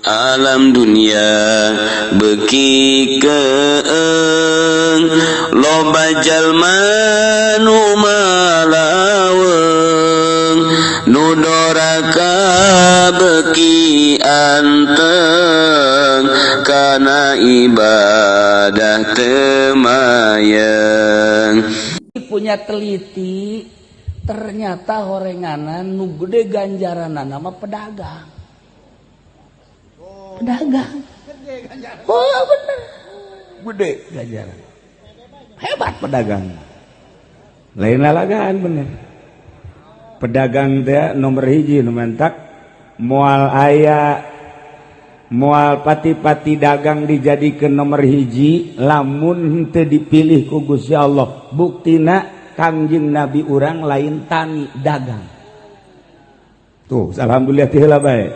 Alam dunia beuki keeng, loba jalma nu malaweung, nu doraka beuki anteng kana ibadah teu mayeng. Punya teliti, ternyata horenganan nu gede ganjaran nama pedagang, pedagang. Oh, bener, gede ganjaran, hebat pedagang. Lain lalagaan, bener. Pedagang teh nomor hiji nu mantak moal aya, moal pati-pati dagang dijadikan nomor hiji lamun teu dipilih ku Gusti Allah. Buktina Kangjeng Nabi urang lain tani, dagang tuh. Alhamdulillah, ti heula bae.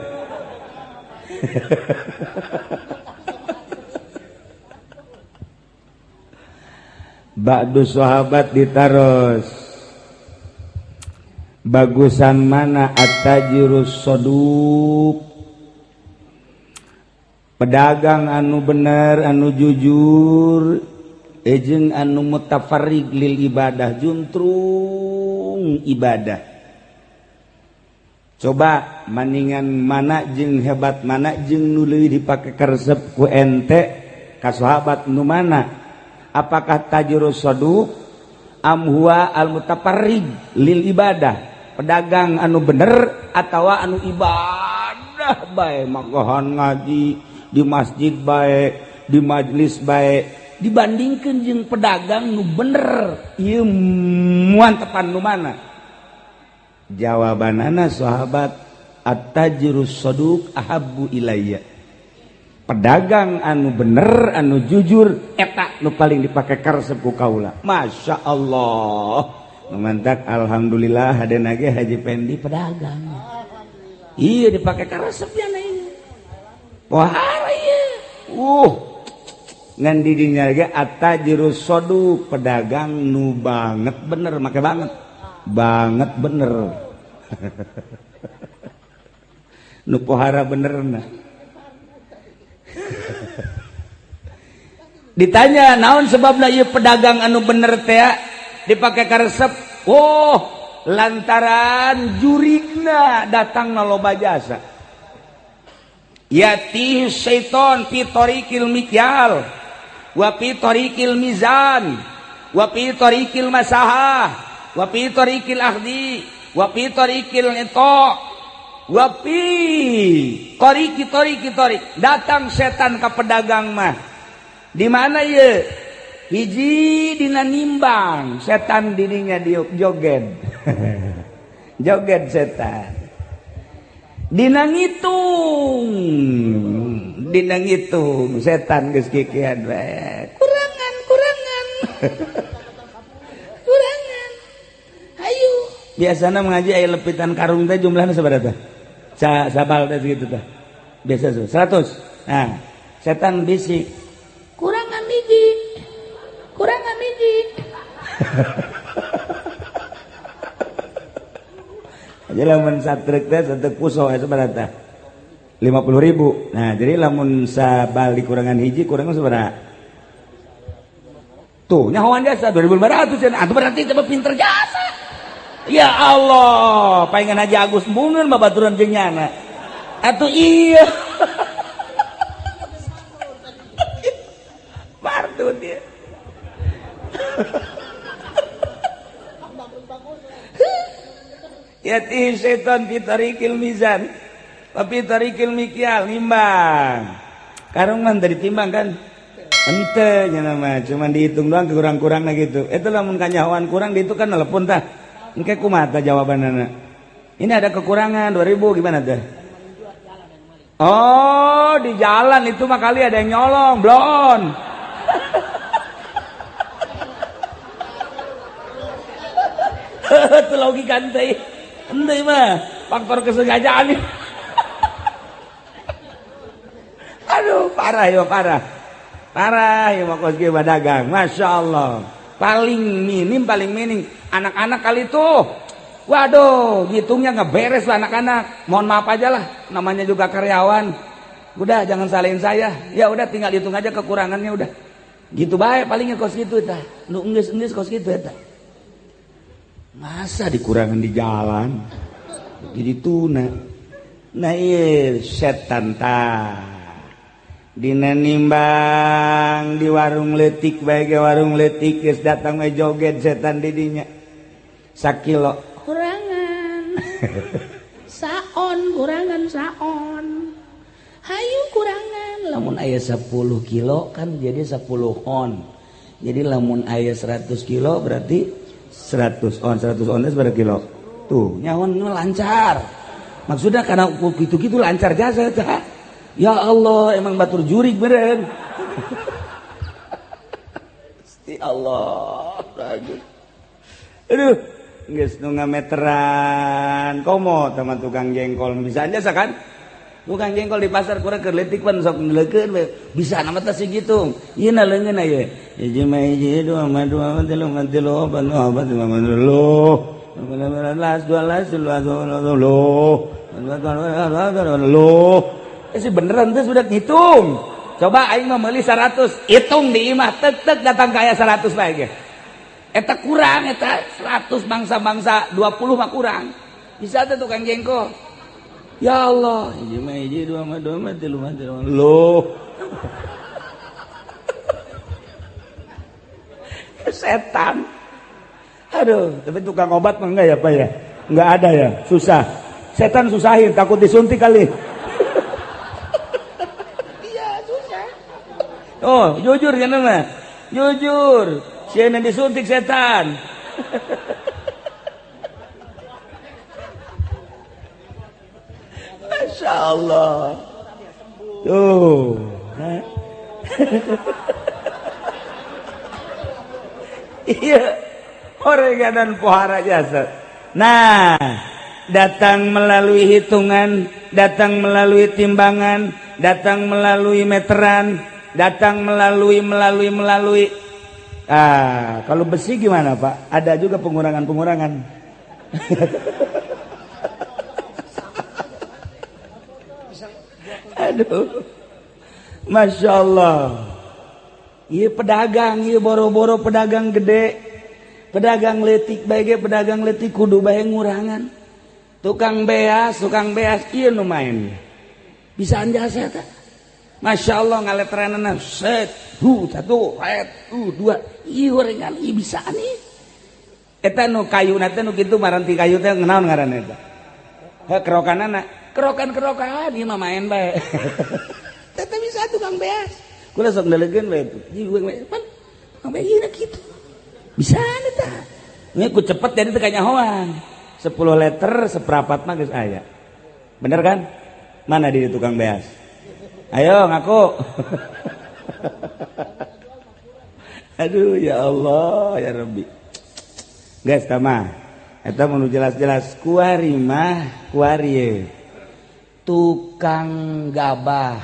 Ba'du sahabat ditaros, bagusan mana, attajirus soduq, pedagang anu bener, anu jujur, jeung anu mutafarrig lil ibadah, juntrung ibadah? Coba maningan mana jeung hebat mana, jeung nu leuwih dipake karesep ku ente ka sahabat nu mana? Apakah tajirus saduq am huwa al mutafarrig lil ibadah, pedagang anu bener atawa anu ibadah bae, magahan ngaji di masjid bae, di majlis bae, Dibandingkan jeung pedagang nu bener ieu, muantepan nu mana? Jawabanana sahabat, at-tajirus saduq ahabbu ilayya, pedagang anu bener, anu jujur, eta nu paling dipake karesep ku kaula. Masya Allah, mantak alhamdulillah hadena ge Haji Pendi pedagang. Iya, dipake karesep ya na ieu. Wah, iya. Ngan di dinya ge at-tajirus saduq, pedagang nu banget bener, make banget banget bener, nu pohara bener. Nah, ditanya naon sebabna ieu pedagang anu bener teh dipake karesep? Oh, lantaran jurigna datang na loba jasa. Yatihi syaiton fi tariqil mikyal wa fi tariqil mizan wa fi tariqil masahah wa fi tariqil akhdi wa fi tariqil ita wa fi tariqi tariqi tariq. Datang setan ka pedagang mah di mana ye? Hiji, dina nimbang, setan dirinya di joget joget setan. Dina ngitung, dina ngitung setan geus kikian bae, kurangan, kurangan, kurangan, ayo. Biasana mengaji aya lepitan karung teh, jumlahnya sabaraha teh? Sabal teh segitu teh biasa tuh 100. Nah, setan bisik, kurangan hiji, kurangan hiji. Jadi lamun satruk teh satu puso sabaraha teh? 50.000. Nah, jadi lamun sabal dikurangan hiji, kurang sabaraha tuh? Nyahoan jasa 2500 ya. Atuh berarti teh pinter jasa. Ya Allah, palingan Haji Agus embungeun babaturan jeung nyana atuh. Iya, partu dia. Yati setan fi tariqil mizan wa fi tariqil mikyal. Nimbang karung mah dari timbang kan ente nya mah cuman dihitung doang kekurang-kurangna gitu. Eta lamun kanyahoan kurang dihitung kan telepon tah, engke kumaha tah jawabanana? Ini ada kekurangan 2000, gimana teh? Oh, di jalan itu mah kali ada yang nyolong blon. Itu logika ente. Ente mah faktor kesengajaan. Aduh, parah ya, parah. Parah ya mah kos dagang. Masya Allah. Paling minim, paling minim anak-anak kali tuh. Waduh, ngitungnya nggak beres lah anak-anak. Mohon maaf aja lah, namanya juga karyawan. Udah jangan salahin saya. Ya udah tinggal hitung aja kekurangannya udah. Gitu bae palingnya kos kitu tah. Nu enggeus-enggeus kos kitu eta. Masa dikurangan di jalan? Jadi tuna. Nah iya setan tah. Dina nimbang di warung leutik bae ge warung leutik geus datang we joget setan di dinya. Sakilo kurangan. Saon kurangan saon. Hayu kurangan. Lamun aya 10 kilo kan jadi 10 on. Jadi lamun aya 100 kilo berarti 100 on, 100 on itu berapa kilo? Tuh, nyawan lancar. Maksudnya karena gitu-gitu lancar jasa tah. Ya Allah, emang batur jurig beren. Ya Allah, bagus. Aduh, geus nu ngameteran komo teman tukang jengkol bisa aja kan? Tukang jengkol di pasar kurang keur leutik pan sok neulekeun we. Bisa nama teh segitu. Ieu na leungeun aya. Hiji mah hiji, dua mah dua, tilu mah tilu, opat mah opat, lima mah lima, belas dua belas, dua belas, loh. Eh sih beneran tuh sudah ngitung. Coba aing mah meuli 100, hitung di imah tek-tek datang kaya 100 bae ge. Eta kurang eta 100 bangsa-bangsa 20 mah kurang. Bisa tuh tukang jengkol. Ya Allah, hiji mah hiji, dua mah dua, tilu mah tilu. Loh. Setan. Aduh, tapi tukang obat mah enggak ya, Pak ya? Enggak ada ya, susah. Setan susahin, takut disuntik kali. Iya, susah. Oh, jujur ya mah. Jujur, sieun disuntik setan. Masya Allah. Tuh. Iya, oreganan pohara jasa. Nah, datang melalui hitungan, datang melalui timbangan, datang melalui meteran, datang melalui. Ah, kalau besi gimana, Pak? Ada juga pengurangan-pengurangan. Aduh, Masya Allah. Iya pedagang, iya boro-boro pedagang gede, pedagang letik bae, pedagang letik kudu bae ngurangan. Tukang beas, iya nu main. Bisa jasa eta. Masya Allah ngaletranana set, hu satu, ret, dua, iya gorengan, iya bisa nih. Eta nu kayuna teh nu kitu maranti kayu teh naon ngaranna eta? Heh kerokanana. Kerokan-kerokan ieu mah main bae. Teteh bisa tukang beas. Kula sok ndelegeun bae. Pan tukang beas ieu kitu. Bisa eta. Nya ku cepet jadi teu kanyahoan. 10 liter seprapat mah geus aya. Bener kan? Mana di tukang beas? Ayo ngaku. Aduh ya Allah ya Rabbi. Geus tah mah. Eta mun jelas-jelas kuari mah kuari tukang gabah.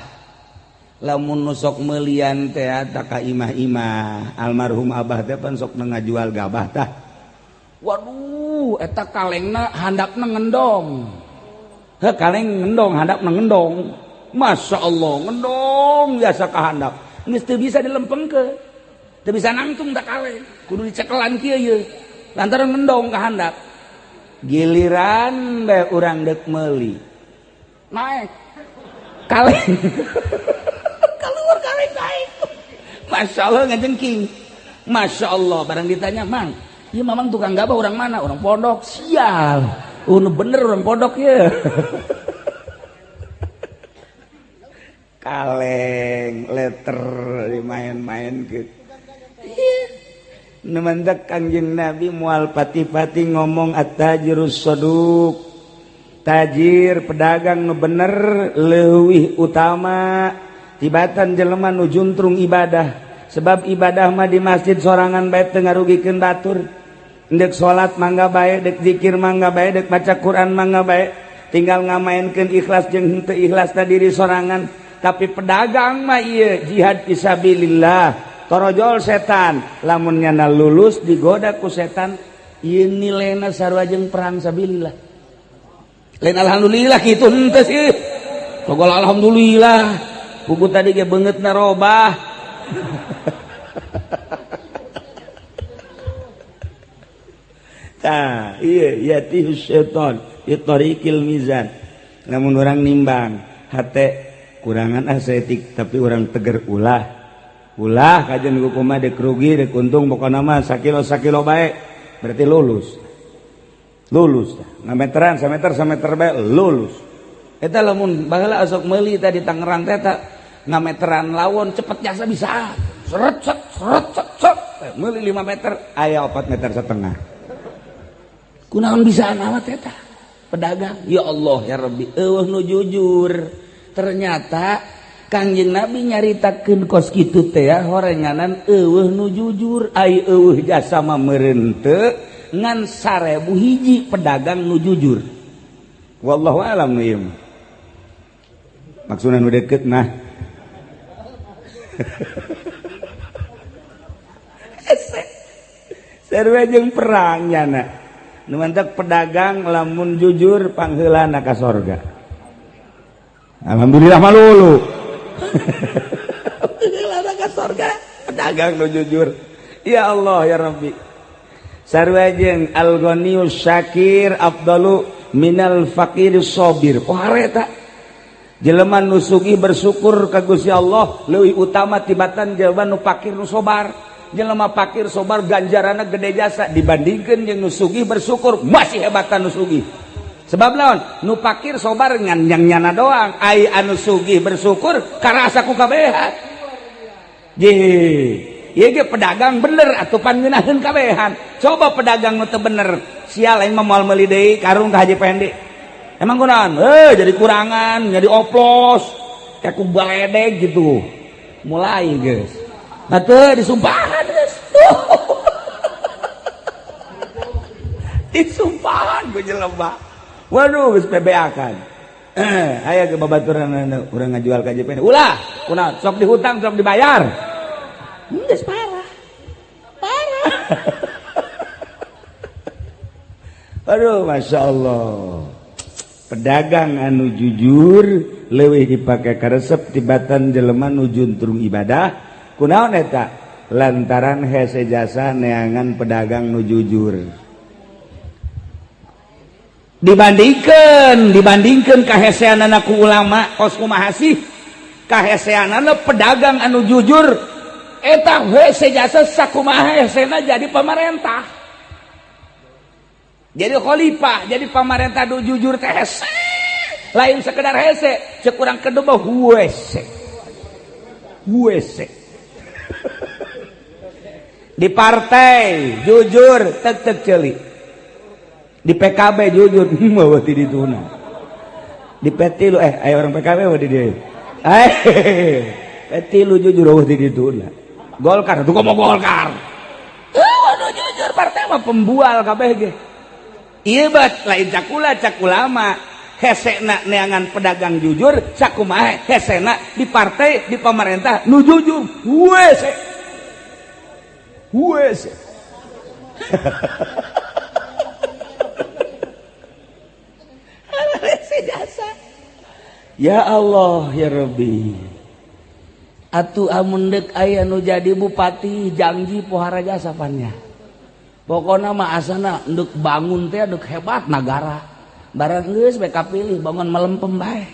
Lamun nu sok meulian teh ta ka imah-imah almarhum abah teh pan sok ngajual gabah tah. Waduh eta kalengna handapna ngendong. Heh kaleng ngendong handapna ngendong. Masya Allah ngendong biasa ka handap. Geus teu bisa dilempengkeun. Teu bisa nangtung tak kaleng. Kudu dicekelan kieu ye. Lantaran ngendong ka handap. Giliran bae urang deuk meuli. Naik kaleng. Keluar kaleng naik. Masya Allah ngajengking. Masya Allah barang ditanya, "Mang, ieu mamang tukang gabah orang mana?" "Orang pondok." Sial. Nu bener orang pondok ya. Kaleng letter dimain-main gitu. Nu mantak Kangjeng Nabi moal pati-pati ngomong at-tajirus saduq. Tajir pedagang nu bener leuwih utama tibatan jelema nu juntrung ibadah. Sebab ibadah mah di masjid sorangan bae teu ngarugikeun batur. Deuk salat mangga bae, deuk zikir mangga bae, deuk baca Quran mangga bae, tinggal ngamaenkeun ikhlas jeung henteu ikhlas ta diri sorangan. Tapi pedagang mah ieu jihad fisabilillah, torojol setan. Lamun nyana lulus digoda ku setan, ieu nilaina sarua jeung perang sabilillah. Lain alhamdulillah kitu henteu sih. Sogol alhamdulillah. Pugu tadi ge beungeutna robah. Tah, iya yatihus syaitan fi tariqil mizan. Lamun urang nimbang hate kurangan asetik tapi urang teger ulah. Ulah kajian hukumah dek rugi dek untung pokona mah sakilo sakilo bae berarti lulus. Lulus. Ngameteran sameter sameter bae lulus. Eta lamun baheula asok meuli tadi Tangerang teh eta ngameteran lawon cepet jasa bisa. Seret set seret set set. Meuli 5 meter aya 4 meter setengah. Kunaon bisa amat eta pedagang ya Allah ya Rabbi eueuh nu jujur ternyata Kangjeng Nabi nyaritakeun kos kitu teh ya horenganan eueuh nu jujur ai eueuh jasa mah meureun teu ngan 1000 hiji pedagang nu jujur wallahu alam nu ieu maksudna nu deket mah sarua jeung perang nyana nu mantak pedagang lamun jujur pangheulana ka sorga. Alhamdulillah malulu. Pangheulana ka sorga pedagang nu jujur. Ya Allah ya Rabbi. Sarua jeung al-ghaniyus syakir afdalu minal faqiris sabir. Oh hareta. Jelema nu sugih bersyukur ka Gusti Allah leuwih utama tibatan jelema nu fakir nu sabar. Jelema fakir sobar ganjaranna gede jasa dibandingkeun jeung nu sugih bersyukur masih hebatan nu sugih. Sebab laon nu fakir sobar ngan yang nyana doang ai anu sugih bersyukur karasa ku kabehan. Ye, ieu ge pedagang bener atuh pan ngeunaheun kabehan. Coba pedagang nu teu bener, sial aing mah moal meuli deui karung ka Haji Pendi. Emang kunaon? Jadi kurangan, jadi oplos, kayak ku baledeg gitu. Mulai geus. Atuh disumpahan geus. Disumpahan ku jelema. Waduh geus PBA kan. Aya ge babaturan urang ngajual ka JPN. Ulah, kunaon sok dihutang sok dibayar. Geus parah. Parah. Aduh Masya Allah. Pedagang anu jujur leuwih dipake karesep tibatan jelema nu juntrung ibadah. Kunaon eta lantaran hese jasa neangan pedagang nu jujur dibandingkeun kaheseanana ku ulama kos kumaha sih kaheseanana pedagang anu jujur eta hese jasa sakumaha hesena jadi pamarentah jadi khalifah jadi pamarentah nu jujur teh hese lain sekedar hese cek urang kedua mah huese huese di partai jujur tek tek ceuli di PKB jujur bawa ti dituna di PT lu aya orang PKB di dieu PT lu jujur eueuh ti dituna Golkar tuh komo Golkar waduh jujur partai mah pembual kabeh ge ieu bat lain cakula cakulama hesena neangan pedagang jujur sakumaha hesena di partai di pemerintah nu jujur hese huese. Jasa. Ya Allah ya Rabbi. Atuh amun deuk aya nu jadi bupati janji pohara jasa pannya. Pokona mah asana ndek bangun teh ndek hebat nagara. Barang geus bae kapilih bangun melempem bae.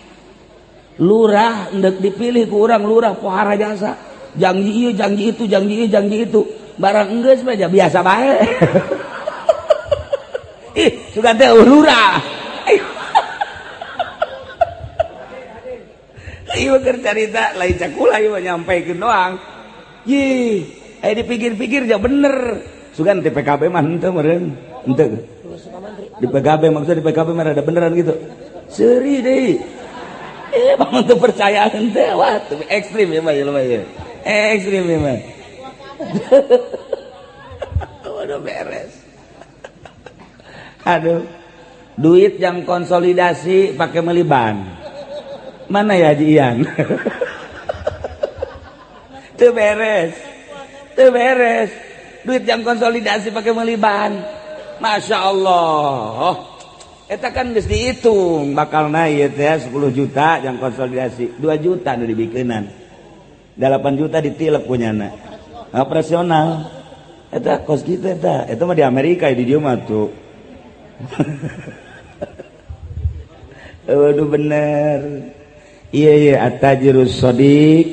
Lurah ndek dipilih ku urang lurah pohara jasa. Janji ieu janji itu janji ieu janji itu. Barang geus bae biasa bae. Ih, sugan teh lurah. Ieu keur carita lain cakula ieu nyampaikeun doang. Yih, aya dipikir-pikir ja bener. Sugan di PKB mah henteu meureun. Henteu. Di PKB maksudnya di PKB mah rada beneran gitu. Seuri deui. Bangun teu percaya henteu wah ekstrim ya mah jelema ieu. Ekstrim ya mah. Waduh beres. Aduh. Duit yang konsolidasi pakai meuli ban. Mana ya Haji Ian? Teu beres. Teu beres. Duit yang konsolidasi pakai meuli ban. Masya Allah. Eta kan geus dihitung bakal naik teh 10 juta yang konsolidasi 2 juta nu dibikenan. 8 juta ditilep punyana. Operasional. Eta kos kitu eta. Eta mah di Amerika di dieu mah tuh. Waduh bener. Iya iya at-tajirus shadiq,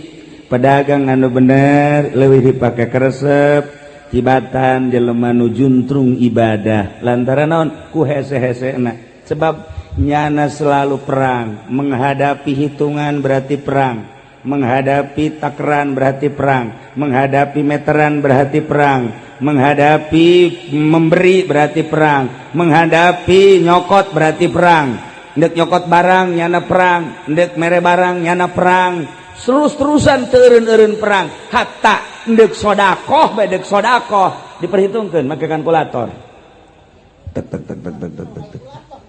pedagang anu bener leuwih dipake keresep tibatan jelema nu juntrung ibadah lantaran naon ku hese-hesena sebab nyana selalu perang, menghadapi hitungan berarti perang, menghadapi takaran berarti perang, menghadapi meteran berarti perang, menghadapi memberi berarti perang, menghadapi nyokot berarti perang, ndek nyokot barang nyana perang, ndek mere barang nyana perang, terus-terusan teureun-eureun perang, hatta ndek sodakoh bae ndek sodakoh diperhitungkeun make kalkulator. Tek tek tek tek tek tek tek.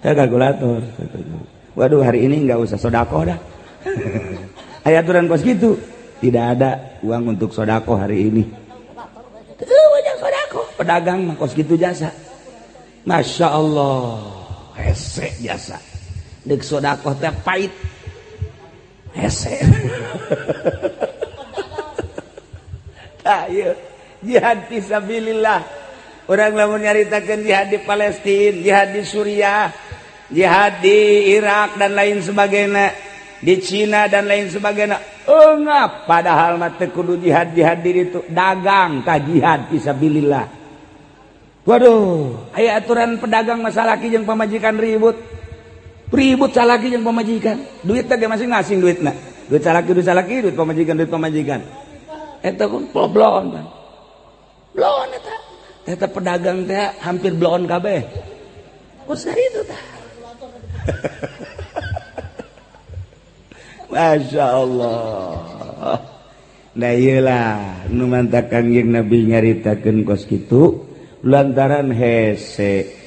Kalkulator. Waduh hari ini enggak usah sodakoh dah. Aya aturan kos gitu. Tidak ada uang untuk sodakoh hari ini. Banyak sodakoh. Pedagang mah kos gitu jasa. Masya Allah. Hese jasa. Dek sodakoh teh pahit. Hese. Tah ieu jihad fisabilillah. Urang lamun nyaritakeun jihad di Palestina, jihad di Suriah, jihad di Irak dan lain sebagainya, di Cina dan lain sebagainya. Engap padahal mah teu kudu jihad-jihad di ditu, dagang tah jihad fisabilillah. Waduh, aya aturan pedagang masalah salaki jeung pamajikan ribut. Ribut salaki jeung pamajikan. Duit teh masing-masing duitna. Duit salaki duit pamajikan duit pamajikan. Eta pun bloon pan. Bloon eta. Eta pedagang teh hampir bloon kabeh. Kos itu tah. Masya Allah. Nah iyalah nu mantak Kangjeng Nabi nyaritakeun kos kitu lantaran hese.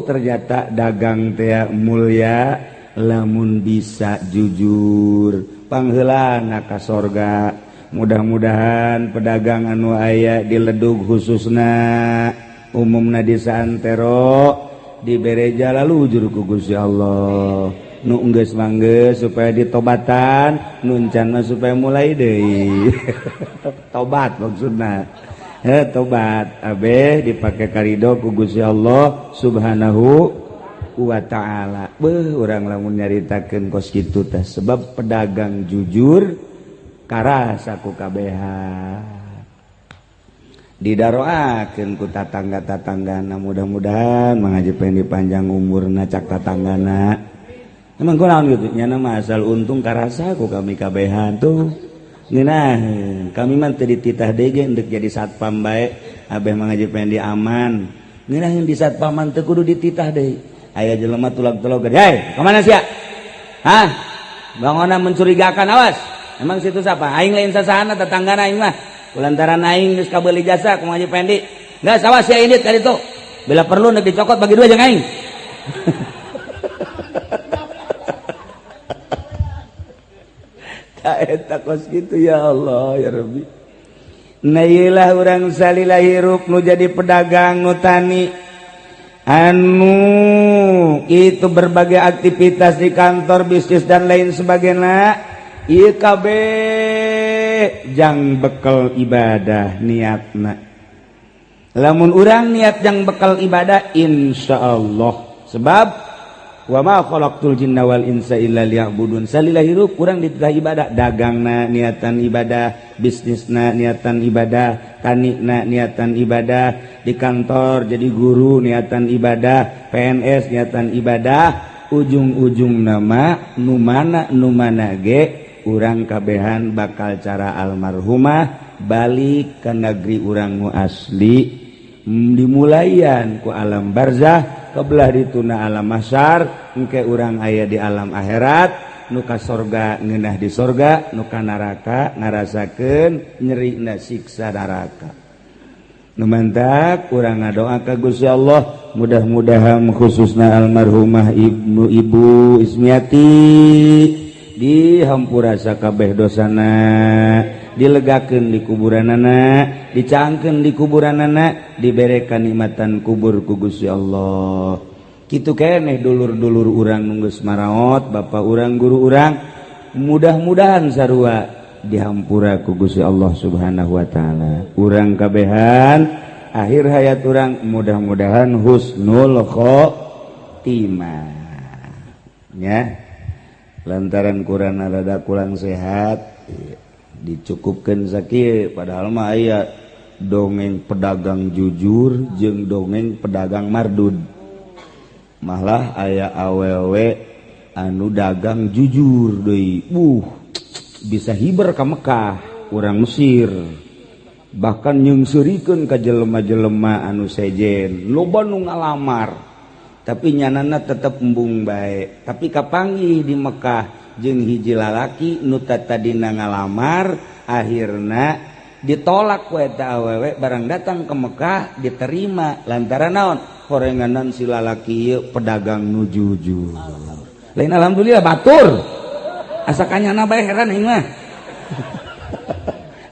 Ternyata dagang teh mulia lamun bisa jujur. Pangheulana ka sorga. Mudah-mudahan pedagang anu aya di Ledug khususna umumna di saantero dibere jala lujur ku Gusti Allah. Nu enggeus manggeus supaya ditobatan, nu encan mah supaya mulai deui. Tobat maksudna. Heh tobat abeh dipake karido ku Gusti Allah Subhanahu wa taala. Beuh urang lamun nyaritakeun kos kitu teh sebab pedagang jujur karasa ku kabehan. Didaroakeun ku tatangga-tatanggana mudah-mudahan Mang Haji Pendi panjang umurna cak tatanggana. Emang kunaon gitu nyana mah asal untung karasa ku kami kabehan tuh. Ngeunah kami mah teu dititah deui ge endek jadi satpam bae abeh Mang Haji Pendi aman. Ngeunah di satpaman teu kudu dititah deui. Aya jelema tulag-tulog hei ka mana sia? Hah? Bangonan mencurigakan awas. Emang situ siapa? Aing lain sasahana tetanggana aing mah. Kulantaran aing geus kabeuli jasa ku Mang Haji Pendi. Geus awas sia indit ka ditu. Bila perlu nek dicokot bagi dua jeung aing. Tah eta kos kitu ya Allah ya Rabbi. Nah ieulah urang salila hirup nu jadi pedagang nu tani anu itu berbagai aktivitas di kantor bisnis dan lain sebagainya. Ieu kabeh jang bekal ibadah niatna. Lamun urang niat jang bekal ibadah insyaallah. Sebab wa ma khalaqtul jinna wal insa illa liya'budun. Salila hirup urang dititah ibadah, dagangna niatan ibadah, bisnisna niatan ibadah, tanina niatan ibadah, di kantor jadi guru niatan ibadah, PNS niatan ibadah, ujung-ujung nama nu mana ge urang kabehan bakal cara almarhumah balik ke negeri urang nu asli dimulaian ku alam barzah kebelah dituna alam mahsyar engke urang aya di alam akhirat nu ka sorga ngeunah di sorga nu ka neraka ngarasakeun nyerina siksa neraka. Nu mantak urang ngadoa ka Gusti Allah mudah-mudahan khususna almarhumah Ibu Ismiati dihampura sakabeh dosana, dilegakeun di kuburanana, dicangkeun di kuburanana, dibere kanikmatan kubur ku Gusti Allah. Kitu keneh dulur-dulur urang nu geus maraot, bapak urang, guru urang, mudah-mudahan sarua dihampura ku Gusti Allah Subhanahu wa taala. Urang kabehan akhir hayat urang mudah-mudahan husnul khotimah ya. Lantaran kurang rada kurang sehat, dicukupkan sakit, padahal mah aya dongeng pedagang jujur jeung dongeng pedagang mardud. Malah aya awewe anu dagang jujur deui, bisa hiber ka Mekah, urang Mesir, bahkan nyungsurikeun ka jelema-jelema anu sejen, loba nu ngalamar, tapi nyanana tetep embung bae. Tapi kapanggih di Mekah jeung hiji lalaki nu tadina ngalamar, akhirna ditolak ku eta awewe. Barang datang ke Mekah diterima, lantaran naon? Horenganan si lalaki ieu pedagang nu jujur. Lain alhamdulillah, batur asa kanyana bae, heran aing mah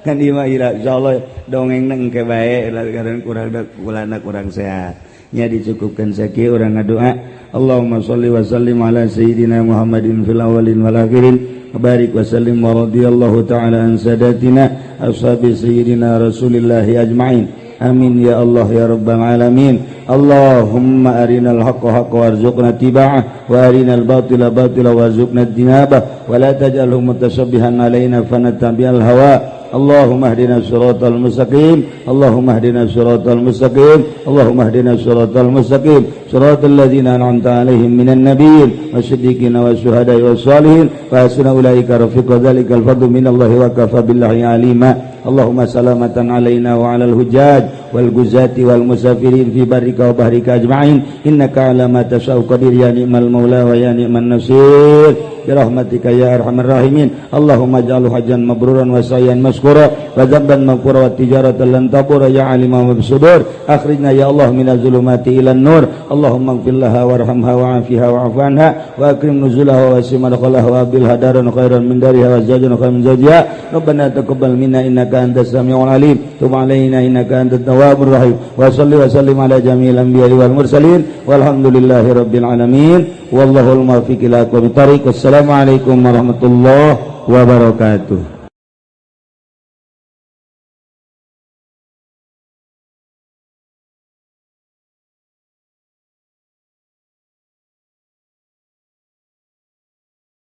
kan. Ieu mah insyaallah dongengna engke bae, lantaran kurang kulana kurang sehat nya, dicukupkan sakieu. Urang ngadoa. Allahumma sholli wa sallim ala sayyidina Muhammadin fil awwalin wal akhirin, barik wa sallim, wa radhiyallahu ta'ala an sadatina ashabi sayyidina Rasulillah ajma'in. Amin ya Allah ya rabbal alamin. Allahumma arinal haqqa haqqa warzuqna tiba'ah, wa arinal batila batila warzuqna ijtinabah, wa la taj'alhu mutashabbihan alaina fanattabi'al hawa. Allahumma hdina siratal mustaqim. Allahumma hdina siratal mustaqim. Allahumma hdina siratal mustaqim, siratal ladzina an'amta alaihim minan nabiyyin wasiddiqina wasyuhada'i wassalihin, wa hasuna ulaika rafiqa. Dzalikal fadlu minallahi wa kafa billahi alima. Allahumma salamatan alaina wa alal hujjaj wal guzati wal musafirin fi barrika wa bahrika ajma'in, innaka ala ma tasha'u qadir. Ya ni'mal maula wa ya ni'man nasir, birahmatika ya arhamar rahimin. Allahumma ij'alhu hajjan mabruran wa sa'yan maskura wa dzamban maghfura wa tijaratan lan tabura, ya alima wa bisudur. Akhrijna ya Allah minaz zulumati ilan nur. Allahumma ighfir laha warhamha wa'afiha wa'fu anha, wa akrim nuzulaha wa wasi' madkhalaha, wa abdilha daran khairan min dariha wa zawjan khairan min zawjiha. Rabbana taqabbal minna innaka antas samiul alim, tub alaina innaka antat tawwabur rahim, wa salli wa sallim ala jami'il anbiya'i wal mursalin, walhamdulillahi rabbil alamin, wallahul muwaffiq ila aqwamit thariq. Wassalamualaikum warahmatullahi wabarakatuh.